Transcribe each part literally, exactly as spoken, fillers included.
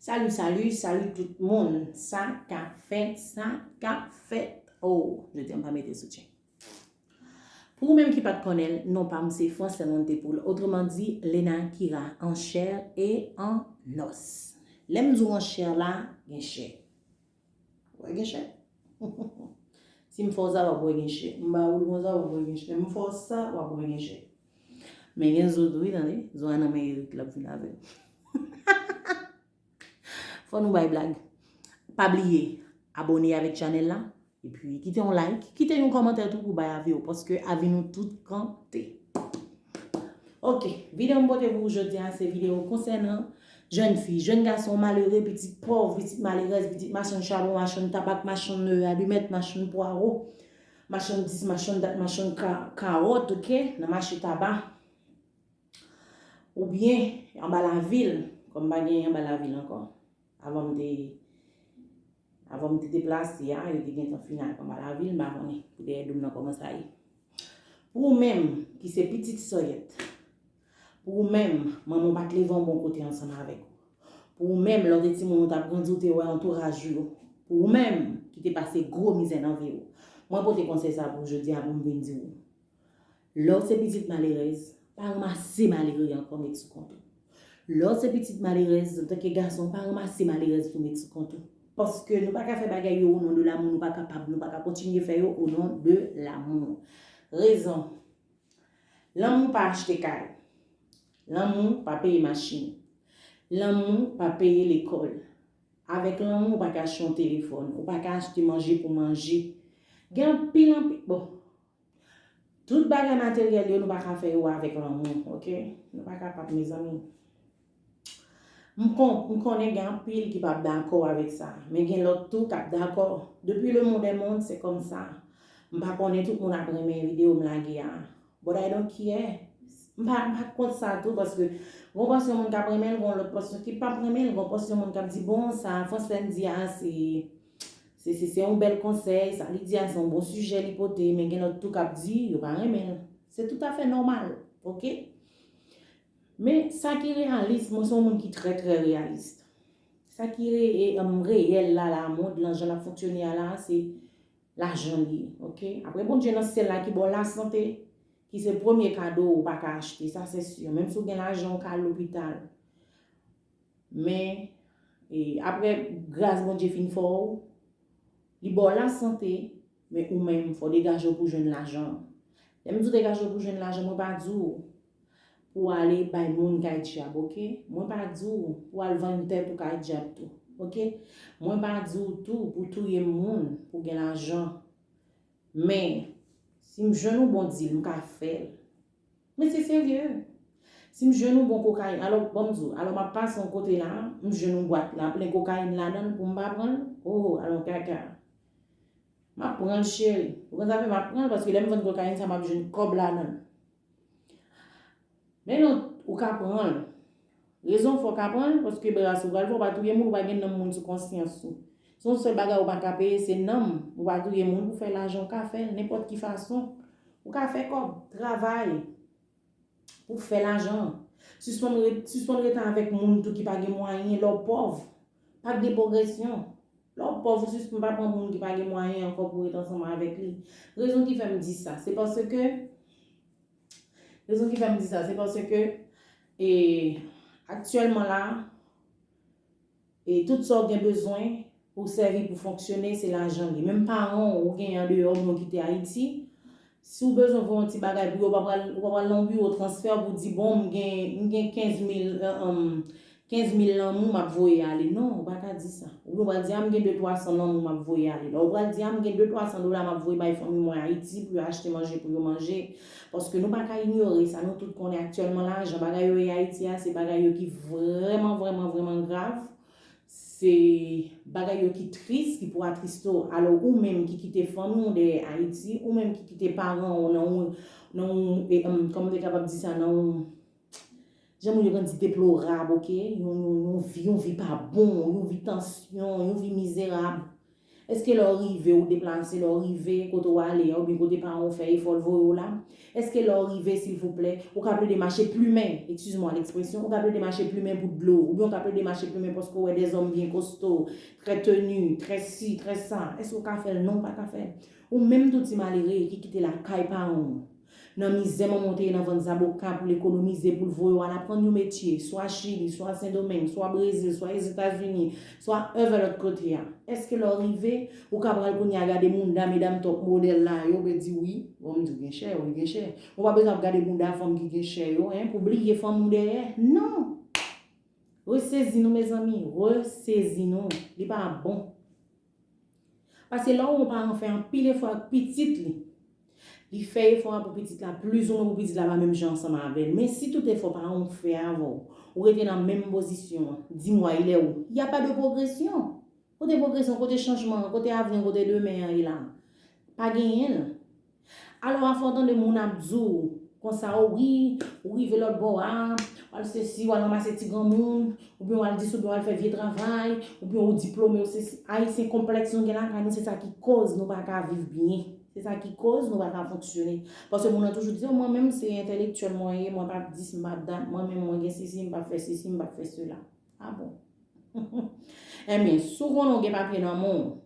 Salut, salut, salut tout moun. Sa k ap fèt, sa k ap fèt. Oh, jodi a m pa mete soutyen. Pou ou menm ki pa t konnen l, non pa m se Francel Montepoul, autrement dit Lena Kira, en chair et en os. Lè m di w en chair la, gen chè. Wè, gen chè. Si m fè w sa, w ap wè gen chè. M ba ou l konsa, w ap wè gen chè. M fè w sa, w ap wè gen chè. Men gen zo tou wi, tande. Zo a nan men Eric, l ap vin avè l. Fò nou bay blag. Pa bliye abòne avèk chanèl la. Epi kite yon like, kite yon kòmantè tou pou bay avi w, paske avi nou tout kante. Ok, videyo m pote pou ou jodi a se videyo konsènan jèn fi, jèn gason malere, pitit pòv, pitit malerèz, pitit machann chabon, machann tabak, machann alimèt, machann pwawo, machann dis, machann dat, machann ka, kawòt, ok, nan mache Taba. Oubyen anba lavil, kòm pa gen anba lavil ankò. Avan m te, avan m te deplase a, yo te gentan fin ak anba lavil, m pa konnen pou dèyè do m nan kòman sa ye. Pou ou menm ki se pitit sòyèt, pou ou menm manman w pa t leve yon bon kote ansanm avèk ou, pou ou menm lè w te timoun ou t ap grandi ou te wè antouraj ou yo, pou ou menm ki te pase gwo mizè nan vi w, mwen pote konsèy sa pou ou jodi a pou m vin di w. Lè w se pitit malerèz, pa ranmase malere ankò met sou kont ou. Lè w se pitit malerèz, antanke gason, pa ranmase malerèz tou met sou kont ou. Paske nou pa ka fè bagay yo o non de lamou, nou pa kapab, nou pa ka kontinye fè yo o non de lamou. Rezon. Lanmou pa achte kay. Lanmou pa peye machin. Lanmou pa peye lekòl. Avèk lanmou, ou pa ka achte yon telefòn, ou pa ka achte manje pou manje. Gen anpil, anpil, bon, tout bagay materyèl yo, nou pa ka fè yo avèk lanmou, ok? Nou pa kapab, mezanmi. M kon, m konnen gen anpil ki p ap dakò avèk sa, men gen lòt tou k ap dakò. Depuis le monde est monde, c'est comme ça. M pa konnen tout moun ap renmen videyo m lage a. But I don't care. M pa, m pa kont sa tou, paske gon pòsyon moun k ap renmen l, gon lòt pòsyon ki p ap renmen l, gon pòsyon moun k ap di, bon, sa Francel di a, se, se, se, se yon bèl konsèy, sa li di a, se yon bon sijè li pote, men gen lòt tou k ap di, yo pa renmen l. Se toutafè nòmal, ok? Men sa ki reyalis, mwen se yon moun ki trè, trè reyalis. Sa ki re, e, em, reyèl la, la, mond lan, jan l ap fonksyone a la, se lajan li ye, ok? Apre Bondye nan syèl la ki ba w lasante, ki se premye kado ou pa ka achte, sa se si. Menm si w gen lajan, ou ka al lopital. Men, e, apre gras Bondye fin fè w, li ba w lasante, men ou menm, fò w degaje w pou jwenn lajan. Lè m di w degaje w pou jwenn lajan, mwen pa di w pou w ale bay moun kay dyab, ok? Mwen pa di w pou w al vann tèt ou kay dyab tou, ok? Mwen pa di w tou pou w touye moun pou w gen lajan. Men, si m jwenn yon bon dil, m ka fè l. Men se serye. Si m jwenn yon bon kokayin, alò, ban m di w, alò m ap pase yon kote la, m jwenn yon bwat la, plen kokayin ladan l pou m pa pran l, oh, alò kaka. M ap pran l, cheri. Ou konn sa fè m ap pran l, paske lè m vann kokayin sa, m ap jwenn kòb ladan l. Men non, ou ka pran l. Rezon fè w ka pran l, paske bras ou pral fè, ou pa touye moun, ou pa gen nanm moun sou konsyans ou. Se yon sèl bagay ou pa ka peye, se nanm. Ou pa touye moun pou fè lajan, ou ka fè l nenpòt ki fason. Ou ka fè kòb, travay pou fè lajan. Sispann ret, sispann rete avèk moun tou ki pa gen mwayen, lè w pòv. Pa gen pwogresyon. Lè w pòv, ou sispann pa pran moun ki pa gen mwayen ankò pou ret ansanm avèk li. Rezon ki fè m di sa, se paske, rezon ki fè m di sa, se paske, e, aktyèlman la, e, tout sa w gen bezwen pou sèvi, pou fonksyone, se lajan li. Menm paran w ou genyen andeyò, oubyen w kite Ayiti, si w bezwen voye yon ti bagay pou yo, ou pa pral, ou pa pral nan yon biwo transfè pou w di, bon, m gen, m gen kenz mil, e, em, kenz mil lanmou m ap voye ale. Non, ou pa ka di sa. Ou pral di, a, m gen de twa san lanmou m ap voye ale. Lè ou pral di, a, m gen de twa san dola m ap voye bay fanmi mwen Ayiti pou yo achte manje pou yo manje. Paske nou pa ka inyore sa, nou tout konnen aktyèlman la, jan bagay yo ye Ayiti a, se bagay yo ki vrèman, vrèman, vrèman grav. Se bagay yo ki tris, ki pou atriste w. Alò, ou menm ki kite fanmi w dèyè Ayiti, ou menm ki kite paran w nan yon, nan yon, e, em, kòman m te kapab di sa, nan yon, jan moun yo konn di, deplorab, ok? Yon, yon, yon vi, yon vi pa bon, yon vi tansyon, yon vi mizerab. Èske lè w rive, ou deplase, lè w rive kote w ale a, oubyen kote paran w fè efò l voye w la, èske lè w rive, silvouplè, ou ka plede mache plimen, excuse-moi l'expression, ou ka plede mache plimen pou dlo, oubyen ou ka plede mache plimen paske w wè dèzòm byen kosto, trè teni, trè si, trè sa? Èske w ka fè l? Non, ou pa ka fè l. Ou menm tou ti malere ki kite lakay paran w, nan mizè manman w te ye nan vann zaboka pou l ekonomize, pou l voye w al aprann yon metye, swa Chili, swa Sendomeng, swa Brezil, swa Ozetazini, swa even lòt kote a. Èske lè w rive, ou ka pral kounye a gade mounda medam top model la yo, ou pe di wi, bon, m di w gen chè, wi, gen chè. Ou pa bezwen ap gade mounda fanm ki gen chè yo, en, pou bliye fanm ou dèyè? Non! Resezi nou, mezanmi, resezi nou. Li pa bon. Paske lè w wè yon paran fè anpil efò ak pitit li, li fè efò a pou pitit la, plizoumwen pou pitit la pa menm jan ansanm avè l. Men si tout efò paran w fè avè w, ou rete nan menm pozisyon an, di mwa, il est où? Y a pas de progression. Kote pwogresyon, kote chanjman an, kote avni an, kote demen an ye la? Pa genyen l. Alò, afè w tande moun ap di w konsa, o wi, ou rive lòt bò a, w al sesi, w al ranmase ti granmoun, oubyen w al dis, oubyen w al fè vye travay, oubyen ou diplome, ou sesi. Ayisyen konplèks nou gen lakay nou, se sa ki koz nou pa ka viv byen. Se sa ki koz nou pa ka fonksyone. Paske moun nan toujou di, o, mwen menm se entèlektyèl mwen ye, mwen p ap dis, m p ap dat, mwen menm mwen gen sesi, m p ap fè sesi, m p ap fè sela. A bon? Enben, si w konnen w gen papye nan men w,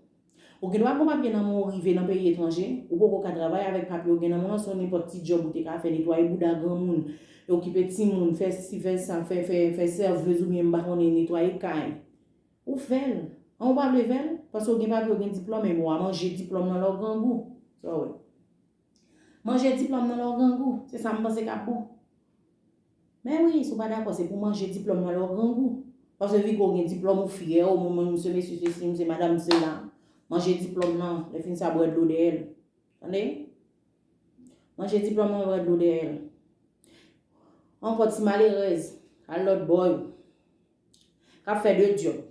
ou gen dwa gen papye nan men w, ou rive nan peyi etranje, ou poko ka travay avèk papye w gen nan men w lan, se yon nenpòt ti djòb ou te ka fè, netwaye bouda granmoun, okipe timoun, fè si, fè sa, fè, fè, fè sèvez oubyen m pa konnen netwaye kay. Ou fè l. An ou pa vle fè l, paske w gen papye, w gen diplòm, enben w a manje diplòm nan lè w grangou. Sa w wè? Manje diplòm nan lè w grangou, se sa m panse k ap bon. Men wi, si w pa dakò, se pou w manje diplòm nan lè w grangou. Paske vi ke w gen diplòm, ou fyè, o mwen, mwen, m se mesye sesi, m se madanm sela. Manje diplòm nan, lè fin sa, bwè dlo dèyè l. Tande? Manje diplòm nan, bwè dlo dèyè l. Ankò ti malerèz, al lòt bò yo. K ap fè de djòb.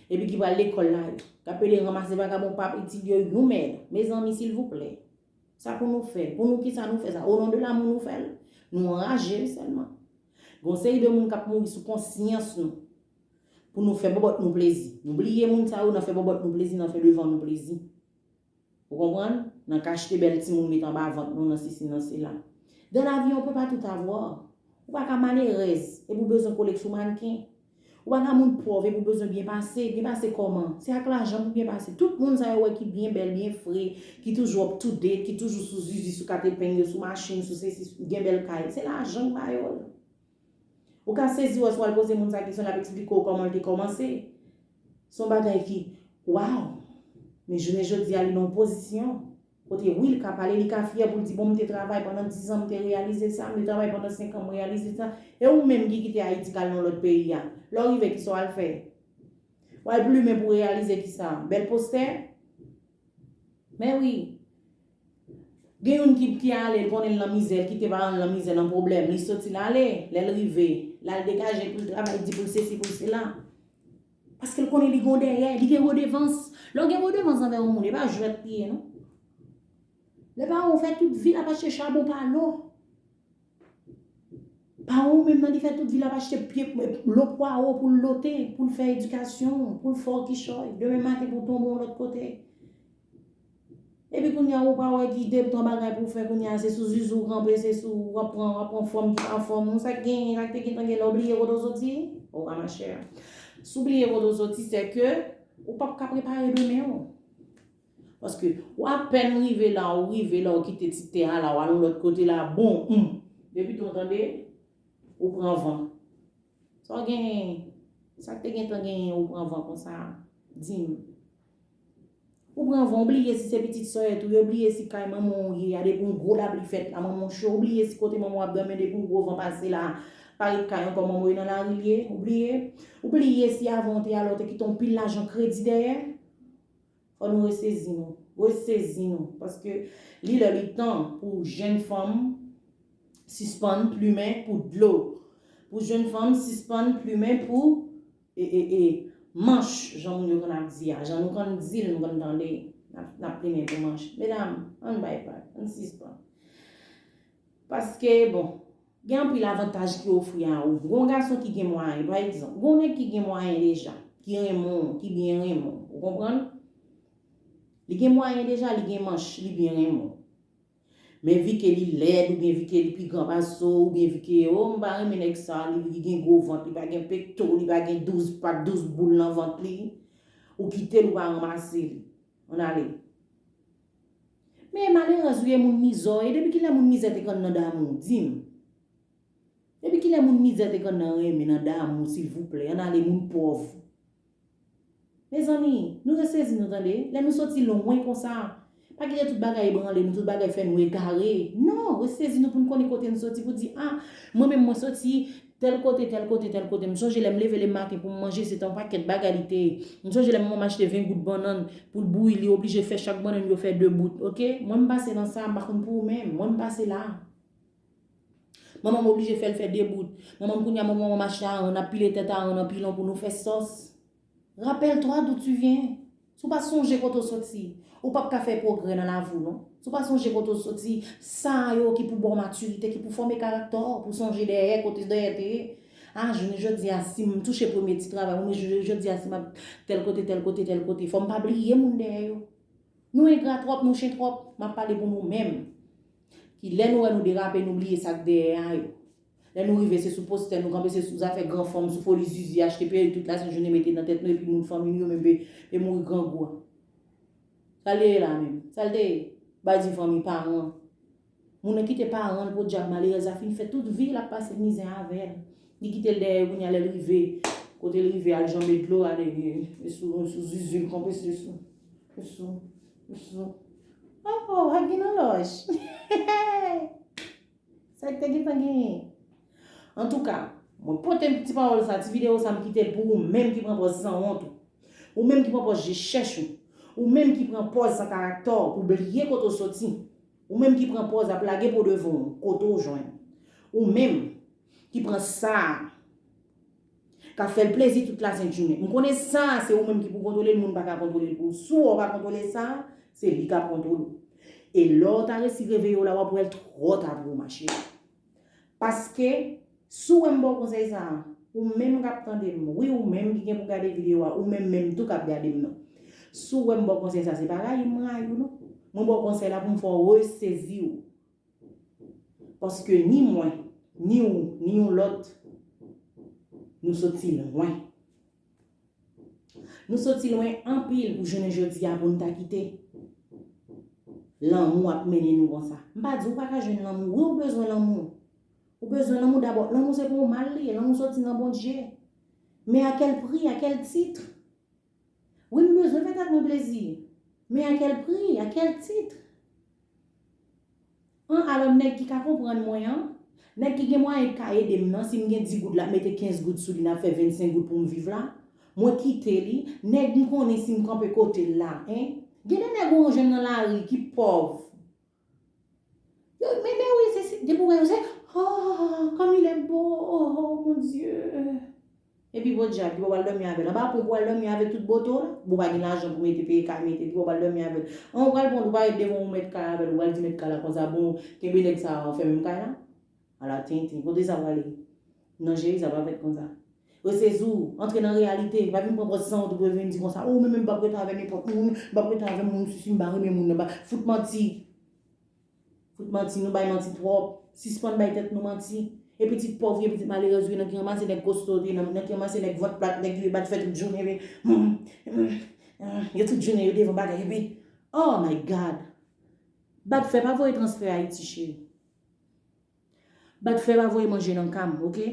Epi ki pral lekòl la yo. K ap pede ranmase vagabon, p ap itil yo yon mèd. Mezanmi, silvouplè. Sa pou nou fè l? Pou nou kisa nou fè sa? O non de lamou nou fè l? Nou anraje sèlman. Gon seri de moun k ap mouri sou konsyans nou. Pou nou fè bòbòt nou plezi. Nou bliye moun sa yo nan fè bòbòt nou plezi, nan fè devan nou plezi. Ou konprann? Nan ka achte bèl timoun met anba vant nou, nan sesi, nan sela. Dans la vie, on peut pas tout avoir. Ou pa ka malerèz, epi w bezwen kole sou mannken. Ou pa ka moun pòv, epi w bezwen byen pase. Byen pase kòman? Se ak lajan pou byen pase. Tout moun sa yo wè ki byen bèl, byen fre, ki toujou up to date, ki toujou sou zuzu, sou kat epeng yo, sou machin, sou sesi, sou, gen bèl kay. Se lajan k ba yo l. Ou ka sezi wè si w al poze moun sa kesyon, l ap eksplike w kòman l te kòmanse. Se yon bagay ki, waw! Men jounen jodi a, li nan yon pozisyon kote, wi, li ka pale, li ka fyè pou l di, bon, m te travay pandan diz an, m te reyalize sa, m te travay pandan senk an, m reyalize sa. E ou menm ki kite Ayiti k al nan lòt peyi a, lè w rive, kisa w al fè? W al plimen pou w reyalize kisa? Bèl postè? Men wi. Gen youn ki, ki ale, l konnen l nan mizè, l kite paran l nan mizè, nan pwoblèm. Li soti, l ale. Lè l rive, l al degaje pou l travay, di pou l sesi, pou l sela. Paske l konnen li gon dèyè, li gen redevans. Lè w gen redevans anvè yon moun, e pa jwèt li ye, non. Lè paran w fè tout vi l ap achte chabon pa lo. Paran w menm nan, li fè tout vi l ap achte pye, lo pwawo pou l lote, pou l fè edikasyon, pou l fè w kichòy. Demen maten pou w tonbe yon lòt kote. Epi kounye a, ou pa wè ki de twa bagay pou w fè kounye a, se sou zuzu w kanpe, se sou w ap pran, w ap pran fòm ki pa fòm ou. Sa k genyen, sa k te gentan gen la, w bliye kote w soti? O, a ma chère. Si w bliye kote w soti, se ke ou p ap ka prepare demen w. Paske ou apèn rive la, ou rive la, ou kite ti tè a la, ou al yon lòt kote la, bon, hmm. Depi tou w tande, ou pran van. Sa w genyen, sa k te gentan genyen, ou pran van konsa, di m. Ou pran van, ou bliye si se pitit sòyèt ou ye, ou bliye si kay manman w ye a, depi yon gwo lapli fèt la, manman w cho, ou bliye si kote manman w ap dòmi, depi yon gwo van pase la, pa ret kay ankò, manman w ye nan lari l ye, ou bliye. Ou bliye si avan w te ale, w te kite yon pil lajan kredi dèyè. Fò nou resezi nou. Resezi nou. Paske li lè li tan pou jèn fanm sispann plimen pou dlo. Pou jèn fanm sispann plimen pou, e, e, e, manch, jan moun yo konn ap di a. Jan nou konn di l, nou konn tande, n ap, n ap plimen pou manch. Medam, ann bay vag, ann sispann. Paske, bon, gen anpil avantaj ki ofri a ou. Gon gason ki gen mwayen, pa egzanp, gon nèg ki gen mwayen deja, ki renmen w, ki byen renmen w, ou konprann? Li gen mwayen deja, li gen manch, li byen renmen w. Men vi ke li lèd, oubyen vi ke li pi gran pase w, oubyen vi ke, o, m pa renmen nèg sa, li, li gen gwo vant, li pa gen pekto, li pa gen douz pat, douz boul nan vant li, ou kite l, ou pa ranmase li. Ann ale. Men malerèz ou ye, moun mizè w ye. Depi kilè moun mizè te konn nan damou? Di m. Depi kilè moun mizè te konn nan renmen, nan damou, silvouplè? Ann ale, moun pòv. Mezanmi, nou resezi nou, tande. Lè nou soti lwen konsa, pa kite tout bagay ebranle nou, tout bagay fè nou egare. Non, resezi nou pou n konnen kote n soti, pou di, a, mwen menm mwen soti tèl kote, tèl kote, tèl kote. M sonje lè m leve le maten pou m manje, se te yon pakèt bagay li te ye. M sonje lè manman m achte ven goud bannann pou l bouyi, li oblije fè chak bannann yo fè de bout, oke? Mwen m pase nan sa, m pa konn pou ou menm. Mwen m pase la. Manman m oblije fè l fè de bout. Manman m kounye a, manman m achte aran, n ap pile tèt aran nan pilon pou nou fè sòs. Rappelle-toi d'où tu viens. Si w pa sonje kote w soti, ou p ap ka fè pwogrè nan lavi w, non. Si w pa sonje kote w soti, sa yo ki pou ba w matirite, ki pou fòme karaktè w, pou sonje dèyè, kote dèyè te ye. A, jounen jodi a, si m touche premye ti travay, ou men jounen jodi a, si m ap tèl kote, tèl kote, tèl kote, fò m pa bliye moun dèyè yo. Nou engra twòp, nou chen twòp, m ap pale pou nou menm. Ki lè nou wè nou derape, nou bliye sa k dèyè a yo. Lè nou rive, se sou postè nou kanpe, se sou zafè gran fanm, sou foli zizi, achte perik tout lasent jounen mete nan tèt nou, epi moun fanmi nou yo menm pe, pe mouri grangou a. Sa l te ye la menm? Sa l te ye? Badi fanmi, paran. Moun nan kite paran l podyab, malerèz la fin fè tout vi l ap pase mizè avè l. Li kite l dèyè yo, kounye a lè l rive, kote l rive, al janbe dlo, ale, e, e sou, sou zizi l kanpe, se sou, e sou, e sou. Oh, oh, ak gen nan lòj. Sa k te gentan genyen. Antouka, mwen pote ti pawòl sa, ti videyo sa, m kite l pou ou menm ki pran pòz sanwont ou. Ou menm ki pran pòz je chèch ou. Ou menm ki pran pòz san karaktè w pou bliye kote w soti. Ou menm ki pran pòz ap lage po devan w, kote w jwenn. Ou menm ki pran sa k ap fè l plezi tout lasent jounen. M konnen sa, se ou menm ki pou kontwole l, moun pa ka kontwole l pou ou. Si w wè w pa kontwole sa, se li k ap kontwole w. E lè w ta resi reveye w la, w ap wè l twò ta pou ou, ma chérie. Paske, si w wè m ba w konsèy sa a, ou menm k ap tande m, wi, ou menm ki gen pou gade videyo a, ou menm menm tou k ap gade m nan. Si w wè m ba w konsèy sa, se pa rayi m rayi w, non. Mwen ba w konsèy la pou m fè w resezi w. Paske ni mwen, ni ou, ni yon lòt, nou soti lwen. Nou soti lwen anpil pou jounen jodi a pou n ta kite lanmou ap mennen nou konsa. M pa di w pa ka jwenn lanmou. Wi, ou bezwen lanmou. Ou bezwen lanmou dabò. Lanmou se pou ou mal li ye. Lanmou soti nan Bondye. Men a kèl pri, a kèl tit? Wi, m bezwen fè tèt mwen plezi. Men a kèl pri, a kèl tit? An, alò nèg ki ka konprann mwen an, nèg ki gen mwayen ka ede m nan, si m gen dis goud la, mete kenz goud sou li, n ap fè vennsenk goud pou m viv la. Mwen kite li, nèg m konnen si m kanpe kote l la, en. Gen de nèg ou jwenn nan lari ki pòv. Yo, men, men wi, se, se, depi w wè yo, se, oh, comme il est beau, oh, oh, mon Dieu. Epi podyab, li pa pral dòmi avè l. Anba pon pou al dòmi avè tout bote w la. Bon, pa gen lajan pou mete peye kay mete, li pa pral dòmi avè l. An, ou pral pran, ou pa ret devan yon mèt kay avè l, ou pral di mèt kay la konsa, bon, kenbe nèg sa a, fè menm kay la. Ala tenten, kote sa prale? Nan jeri, sa pa fèt konsa. Resezi w, antre nan reyalite, pa vin pran pòz sanwont ou pou vin di konsa, o, men, men, m p ap rete avè nenpòt moun, m p ap rete avè moun, si, si m pa renmen moun nan, pa, fout manti. Fout manti, nou bay manti twòp. Sispann bay tèt nou manti. E pitit pòv ou ye, pitit malerèz ou ye, nan ki ranmase nèg kosto ou te ye, nan, nan ki ranmase nèg vant plat, nèg yo bat fè tout jounen, epi, hmm, hmm, hmm, yo tout jounen yo devan bagay, epi, oh my God! Bat fè pa voye transfè Ayiti, cheri. Bat fè pa voye manje nan kam, oke?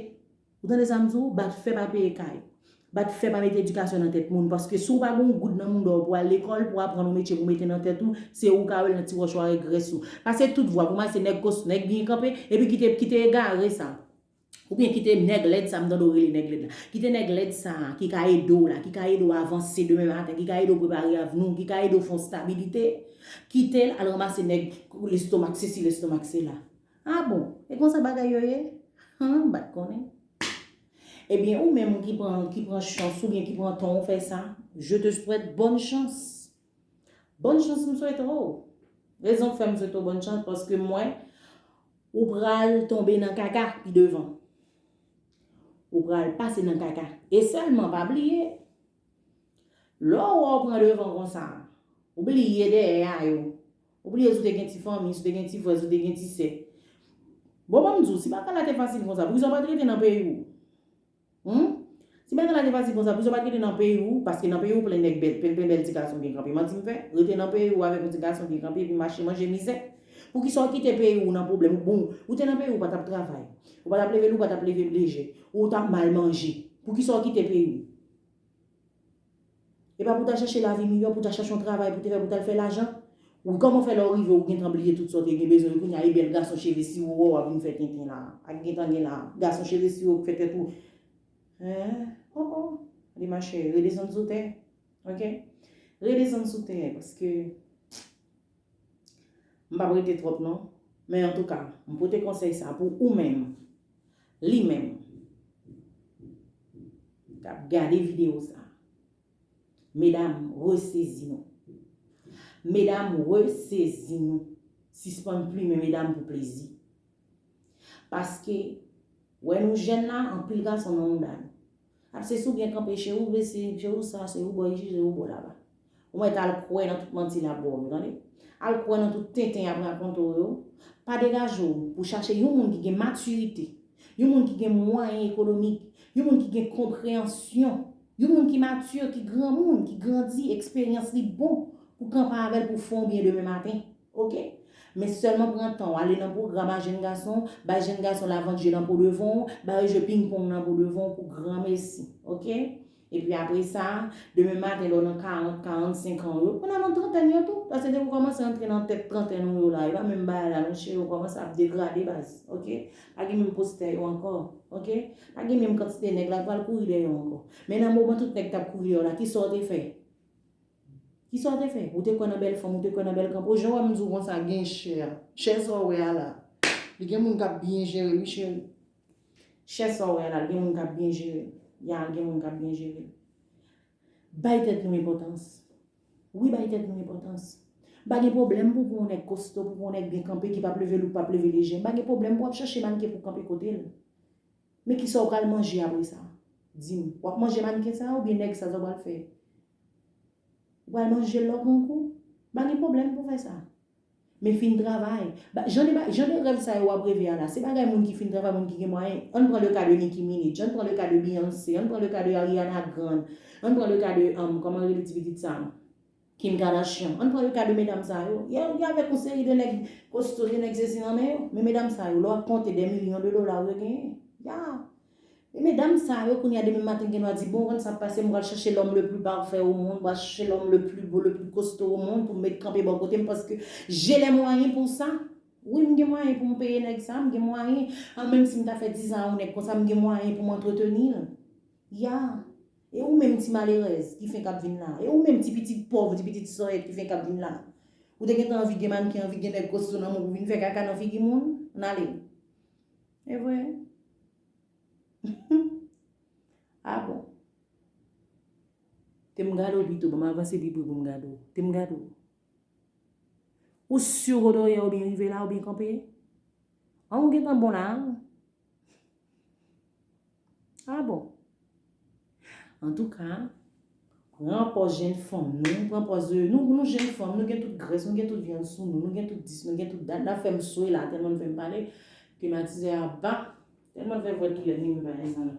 Ou tande sa m di w? Bat fè pa peye kay. Bat fè pa mete edikasyon nan tèt moun, paske si w pa gen yon goud nan mouda w pou al lekòl, pou aprann yon metye pou mete nan tèt ou, se ou ka wè l nan ti mòchwari grès ou. Pase tout vwa pou mase nèg kos, nèg byen kanpe, epi kite, kite egare sa. Oubyen kite nèg lèd sa, m tande w rele nèg lèd la. Kite nèg lèd sa, ki ka ede w la, ki ka ede w avanse demen maten, ki ka ede w prepare avni w, ki ka ede w fè yon stabilite, kite l al ranmase nèg lestomak sesi, lestomak sela. A bon, e konsa bagay yo ye? An, m pa t konnen. Ebyen, ou menm ki pran, ki pran chans oubyen ki pran tan w fè sa, je te souhaite bonne chance. Bonne chance m swete w. Rezon k fè m swete w bonne chance, paske m wè ou pral tonbe nan kaka pi devan. Ou pral pase nan kaka. E sèlman, pa bliye, lè w wè w pran devan konsa, Ou bliye dèyè a yo. Ou bliye si w te gen ti fanmi, si w te gen ti frè, si w te gen ti sè. Bon, ban m di w, si bagay la te fasil konsa, poukisa w pa t rete nan peyi w? Humm? Si bagay la te fasil konsa, poukisa w pa t rete nan peyi w? Paske nan peyi w plen nèg bèl, plen, plen bèl ti gason byen kanpe. Manti m fè? Rete nan peyi w avèk yon ti gason byen kanpe epi mache manje mizè. Poukisa w kite peyi w nan pwoblèm? Bon, ou te nan peyi w, ou pa t ap travay. Ou pa t ap leve, ou pa t ap leve lejè. Ou t ap mal manje. Poukisa w kite peyi w? E pa pou w ta chache lavi miyò, pou w ta chache yon travay pou w te fè, pou w t al fè lajan. Ou kòman fè lè w rive, ou gentan bliye tout sa w te gen bezwen, kounye a e bèl gason cheve siwo w ap vin fè tenten la. Ak gentan gen la. Gason cheve siwo k fè tèt ou. Hein? Oh, oh. Gade machè, redesann sou tè. Ok? Redesann sou tè, paske m p ap rete twòp non. Men antouka, m pote konsèy sa pou ou menm, li menm, k ap gade videyo sa. Medam, resezi nou. Medam, resezi nou. Sispann plimen medam pou plezi. Paske, wè nou jèn la, anpil gason nan mouda nou. Ap se si w byen kanpe, cheri w blese, cheri w sa, cheri w bò isit, cheri w bò laba. Ou mèt al kwè nan tout manti l ap ba w yo, tande. Al kwè nan tout tenten y ap rakonte w yo. Pa degaje w pou chache yon moun ki gen matirite, yon moun ki gen mwayen ekonomik, yon moun ki gen konpreyansyon, yon moun ki mati, ki granmoun, ki grandi, eksperyans li bon pou kanpe avè l pou fè w byen demen maten. Ok? Men sèlman pran tan w, ale nan pwogram a jèn gason, bay jèn gason lavant jwe nan po devan w, ba yo jwe ping pong nan po devan w pou granmesi. Ok? Epi apre sa, demen maten, lè w nan karant, karannsenk an yo, ou nan, nan trantèn yo tou. Paske depi w kòmanse antre nan tèt trantèn ou yo la, e pa menm bagay la, non, cheri, ou kòmanse ap degrade, baz. Ok? Pa gen menm postè yo ankò. Ok? Pa gen menm kantite nèg la k pral kouri dèyè w ankò. Men nan moman tout nèg t ap kouri dèyè w la, kisa w te fè? Kisa w te fè? Ou te kwè nan bèl fanm, ou te kwè nan bèl kanpe. Jan w wè m di w konsa, gen chè. Chè sa w wè a la. Li gen moun k ap byen jere l, wi, cheri. Chè sa w wè a la, li gen moun k ap byen jere l. Ya, gen moun k ap byen jere l. Bay tèt nou enpòtans. Wi, bay tèt nou enpòtans. M pa gen pwoblèm pou, pou yon nèg kosto, pou yon nèg byen kanpe ki p ap leve lou, p ap leve lejè. M pa gen pwoblèm pou w ap chache manken pou kanpe kote l. Men kisa w pral manje apre sa? Di m, w ap manje manken sa a oubyen nèg sa, sa w pral fè? Ou pral manje l lè w pran kou? Pa gen pwoblèm pou w fè sa. Men fin travay. Ba, jan de, ba, jan de rèv sa yo w ap reve a la, se bagay moun ki fin travay, moun ki gen mwayen. Ann pran le ka de Nicki Minaj, ann pran le ka de Beyoncé, ann pran le ka de Ariana Grande, ann pran le ka de, um, kòman yo rele ti pitit sa? Kim Kardashian. Ann pran le ka de medam sa yo. Yo, yo avèk yon seri de nèg kosto, de nèg sesi nan men yo. Men medam sa yo, lè w ap konte dè milyon de dola yo genyen. Ya. E medam sa yo, kounye a demen maten, gen dwa di, bon, ou konn sa k pase, m pral chache l'homme le plus parfait au monde, m pral chache l'homme le plus beau, le plus costaud au monde pou m met kanpe bò kote m, paske j'ai les moyens pour ça. Wi, m gen mwayen pou m peye nèg sa, m gen mwayen, an, menm si m ta fè diz an a yon nèg konsa, m gen mwayen pou m antreteni l. Ya. E ou menm ti malerèz ki fenk ap vin la? E ou menm ti pitit pòv, ti pitit sòyèt ki fenk ap vin la? Ou te gentan anvi gen manken, anvi gen nèg kosto nan men w pou vin fè kaka nan figi moun? Ann ale. E vre? Ah bon. Te m gade w pito, ban m avanse pi pre pou m gade w. Te m gade w. Ou si kote w ye, ou byen rive la, ou byen kanpe? An, ou gentan bon la, an? Ah bon. Antouka, pran pòz jèn fanm nou, pran pòz, nou, nou jèn fanm, nou gen tout grès, nou gen tout vyann sou nou, nou gen tout dis, nou gen tout dat, n ap fè m swe la, tèlman n fè m pale, klimatizè a ba, tèlman n fè vwèt kilè ni m pa ensan la.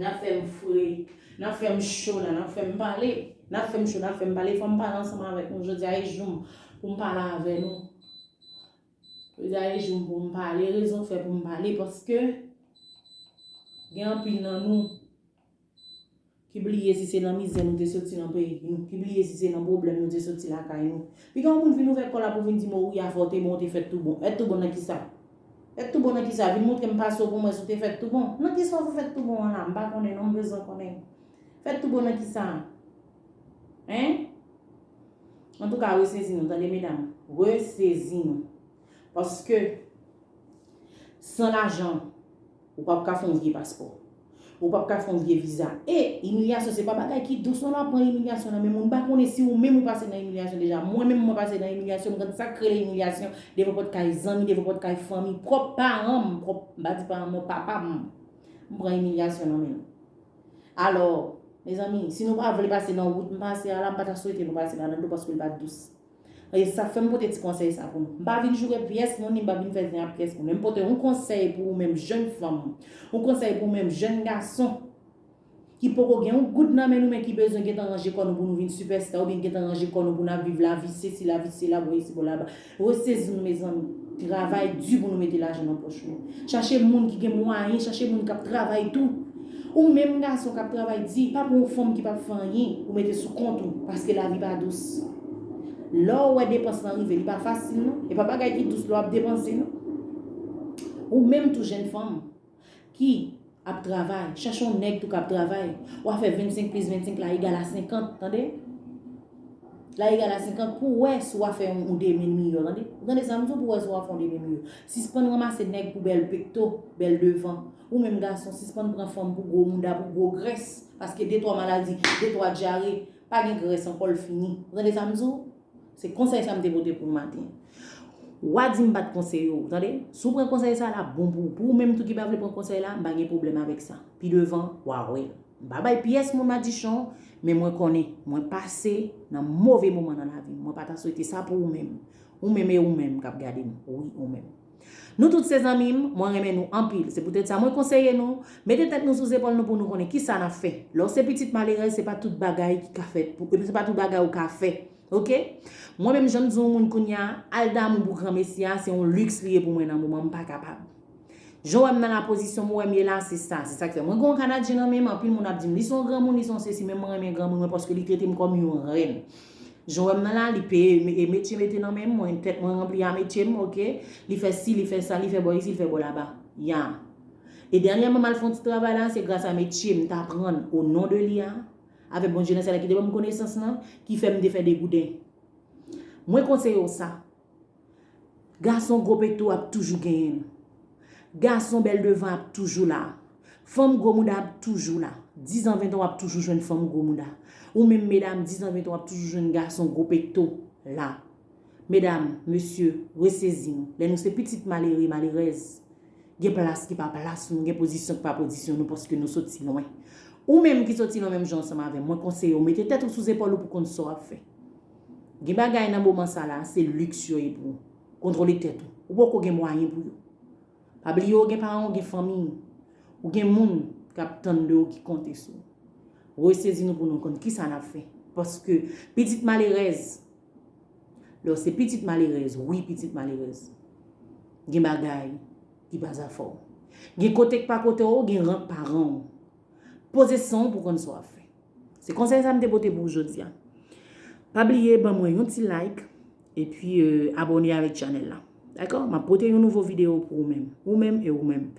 N ap fè m fre, n ap fè m cho la, n ap fè m pale, n ap fè m cho, n ap fè m pale, fò m pale ansanm avèk nou, jodi a e jou m pou m pale avè nou. Jodi a e jou m pou m pale, rezon fè pou m pale, paske gen anpil nan nou ki bliye si se nan mizè nou te soti nan peyi nou, ki bliye si se nan pwoblèm nou te soti lakay nou. Piga yon moun vin ouvè kò l ap ou vin di m, o wi, afè w te bon, ou te fèt tou bon. Fèt tou bon nan kisa? Fèt tou bon nan kisa? Vin montre m pase w pou m wè si w te fèt tou bon. Nan kisa w fèt tou bon an la? M pa konnen non, m bezwen konnen. Fèt tou bon nan kisa? Hein? Antouka, resezi nou, tande medam. Resezi nou. Paske, san lajan, ou p ap ka fè yon vye paspò. Ou p ap ka fè yon vye viza. E imilyasyon, se pa bagay ki dous non, l ap pran imilyasyon nan men moun. M pa konnen si ou menm ou pase nan imilyasyon deja. Mwen menm, mwen pase nan imilyasyon. M konn sa k rele imilyasyon devan pòt kay zanmi, devan pòt kay fanmi, pwòp paran m, pwòp, m pa di paran m, papa m. M pran imilyasyon nan men l. Alò, Mezanmi, si nou pa vle pase nan wout m pase a la, m pa ta swete nou pase ladan l tou paske l pa t dous. E sa fè m pote ti konsèy sa pou nou. M pa vin joure pyès moun, ni m pa vin fè zen ak pyès moun. Men m pote yon konsèy pou ou menm jèn fanm, yon konsèy pou ou menm jèn gason ki poko gen yon goud nan men nou, men ki bezwen gentan ranje kò nou pou nou vin sipèsta, oubyen gentan ranje kò nou pou n ap viv lavi sesi, lavi sela, bò isi, bò laba. Resezi nou, mezanmi. Travay di pou nou mete lajan nan pòch nou. Chache moun ki gen mwayen, chache moun k ap travay tou. Ou menm gason k ap travay di, pa pran yon fanm ki p ap fè anyen pou mete sou kont ou, paske lavi pa dous. Lè w wè depans lan rive, li pa fasil non. E pa bagay ki dous lè w ap depanse non. Ou menm tou jèn fanm ki ap travay, chache yon nèg tou k ap travay. W a fè vennsenk plis vennsenk la egal a senkant, tande? La egal a senkant pou w wè si w a fè yon, yon demen miyò, tande? Ou tande sa m di w, pou w wè si w a fè yon demen miyò. Sispann ranmase nèg pou bèl pekto, bèl devan. Ou menm gason, sispann pran fanm pou gwo mouda, pou gwo grès. Paske de twa maladi, de twa dyare, pa gen grès ankò, l fini. Ou tande sa m di w? Se konsèy sa m te pote pou w maten. W a di m pa t konseye w, tande? Si w pran konsèy sa la, bon pou ou. Pou ou menm tou ki pa vle pran konsèy la, m pa gen pwoblèm avèk sa. Pi devan, w a wè. M pa bay pyès moun madichon, men mwen konnen, mwen pase nan move moman nan lavi m. Mwen pa ta swete sa pou ou menm. Ou menm e ou menm k ap gade m. Wi, ou menm. Nou tout se zanmi m, mwen renmen nou anpil. Se poutèt sa mwen konseye nou, mete tèt nou sou zepòl nou pou nou konnen kisa n ap fè. Lè w se pitit malerèz, se pa tout bagay ki ka fèt pou, se pa tout bagay ou ka fè. Oke? Mwen menm, jan m di yon moun kounye a, al damou pou granmesi a, se yon liks li ye pou mwen nan moman m pa kapab. Jan w wè m nan la pozisyon m wè m ye la, se sa. Se sa k fè mwen gen yon Kanadyen nan men m, anpil moun ap di m, li se yon granmoun, li se yon sesi, men mwen renmen granmoun mwen paske li trete m kòm yon rèn. Jan w wè m nan la, li peye me- e metye mete nan men m, mwen tèt mwen ranpli a metye m, oke? Li fè si, li fè sa, li fè bò isi, li fè bò laba. Ya. E dènyèman, m al fè yon ti travay la, se gras a metye m t aprann o non de li a, avèk Bondye nan syèl la ki te ban m konesans lan, ki fè m te fè degouden. Mwen konseye w sa. Gason gwo pekto ap toujou genyen l. Gason bèl devan ap toujou la. Fanm gwo mouda ap toujou la. Dizan, ventan w ap toujou jwenn fanm gwo mouda. Ou menm medam, dizan, ventan w ap toujou jwenn gason gwo pekto la. Medam, mesye, resezi nou. Lè nou se pitit malere, malerèz, gen plas ki pa plas nou, gen pozisyon ki pa pozisyon nou, paske nou soti lwen. Ou menm ki soti lwen menm jan ansanm avè m, mwen konseye w, mete tèt ou sou zepòl ou pou konn sa w ap fè. Gen bagay nan moman sa la, se liks yo ye pou ou. Kontwole tèt ou. Ou poko gen mwayen pou yo. Pa bliye ou gen paran w, gen fanmi w. Ou gen moun k ap tann de ou, ki konte sou ou. Resezi nou pou nou konn kisa n ap fè. Paske pitit malerèz, lè w se pitit malerèz, wi, pitit malerèz, gen bagay ki pa zafè w. Gen kote k pa kote w, gen rant paran w. Poze san w pou konn sa w ap fè. Se konsèy sa m te pote pou ou jodi a. Pa bliye ban mwen yon ti like, epi, euh, abòne avèk chanèl la. Dakò? M ap pote yon nouvo videyo pou ou menm. Ou menm e ou menm.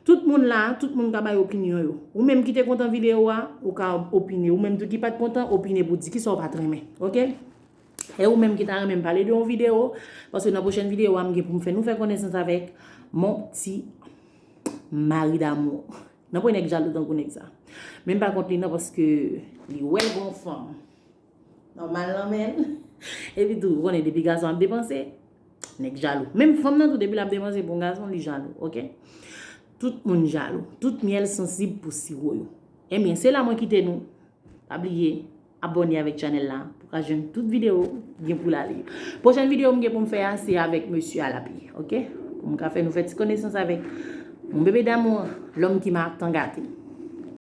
Tout moun la, tout moun ka bay opinyon yo. Ou menm ki te kontan videyo a, ou ka opine. Ou menm tou ki pa t kontan, opine pou di kisa w pa t renmen. Oke? E ou menm ki ta renmen m pale de yon videyo, paske nan pwochèn videyo a, m gen pou m fè nou fè konesans avèk mon ti mari d'amour. Nan pwen nèg jalou tankou nèg sa. Men m pa kont li non, paske li wè l gon fanm nòmal nan men l. Epi tou, ou konnen depi gason ap depanse, nèg jalou. Menm fanm nan tou, depi l ap depanse pou yon gason, li jalou, oke? Tout moun jalou. Tout myèl sansib pou siwo yo. Ebyen, se la mwen kite nou. Pa bliye abòne avèk chanèl la pou ka jwenn tout videyo ki gen pou l ale yo. Pwochèn videyo m gen pou m fè a, se avèk mesye a l ap ye, oke? Pou m ka fè nou fè ti konesans avèk mon bebe damou, l'homme qui m'a tant gâté.